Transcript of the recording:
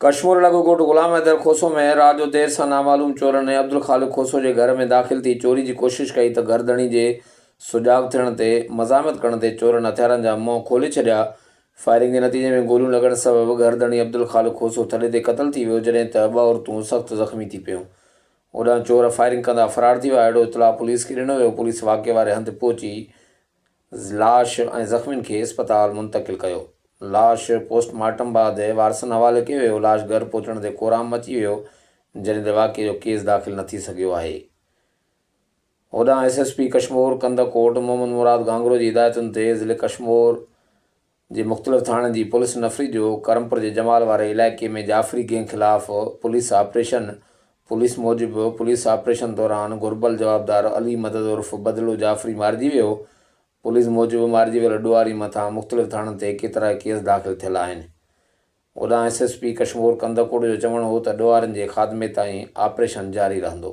ڪشمور لڳ ڳوٺ غلام حيدر کوسو ۾ رات جو دير سان نامعلوم چورن عبدالخالق کوسو جي گهر ۾ داخل ٿي چوري جي ڪوشش ڪئي ته گهر ڌڻي جي سجاڳ ٿيڻ تي مزاحمت ڪرڻ تي چورن هٿيارن جا منهن کولي ڇڏيا، فائرنگ جي نتيجي ۾ گوليون لڳڻ سبب گهر ڌڻي عبدالخالق کوسو ٿڏي تي قتل ٿي ويو جڏهن ته ٻه عورتون سخت زخمي ٿي پيون. هوڏانهن چور فائرنگ ڪندا فرار ٿي ويا، اهڙو اطلاع پوليس کي ڏنو ويو، پوليس واقعي واري هنڌ پهچي لاش ۽ زخمين کي اسپتال منتقل ڪيو. لاش پوسٽ مارٽم بعد وارثن حوالي ڪيو ويو. لاش گهر پهچڻ تي ڪهرام مچي ويو، جڏهن ته واقعي جو ڪيس داخل نه ٿي سگهيو آهي. هوڏانهن S S P Kashmore Kandhkot Muhammad Murad Ghanghro جي هدايتن تي ضلعي ڪشمور جي مختلف ٿاڻن جي پوليس نفري جو ڪرمپور جي جمال واري علائقي ۾ جعفري گينگ خلاف پوليس آپريشن، پوليس موجب پوليس آپريشن دوران گهربل جوابدار علي مدد عرف بدلو جعفري مارجي ويو، پوليس موجب مارجي ويل ڏوهاري مٿان مختلف ٿاڻن تي ڪيترائي ڪيس داخل ٿيل آهن. هوڏانهن S S P Kashmore Kandhkot جو چوڻ هو ته ڏوهارين جي خاتمي تائين آپريشن جاري رهندو.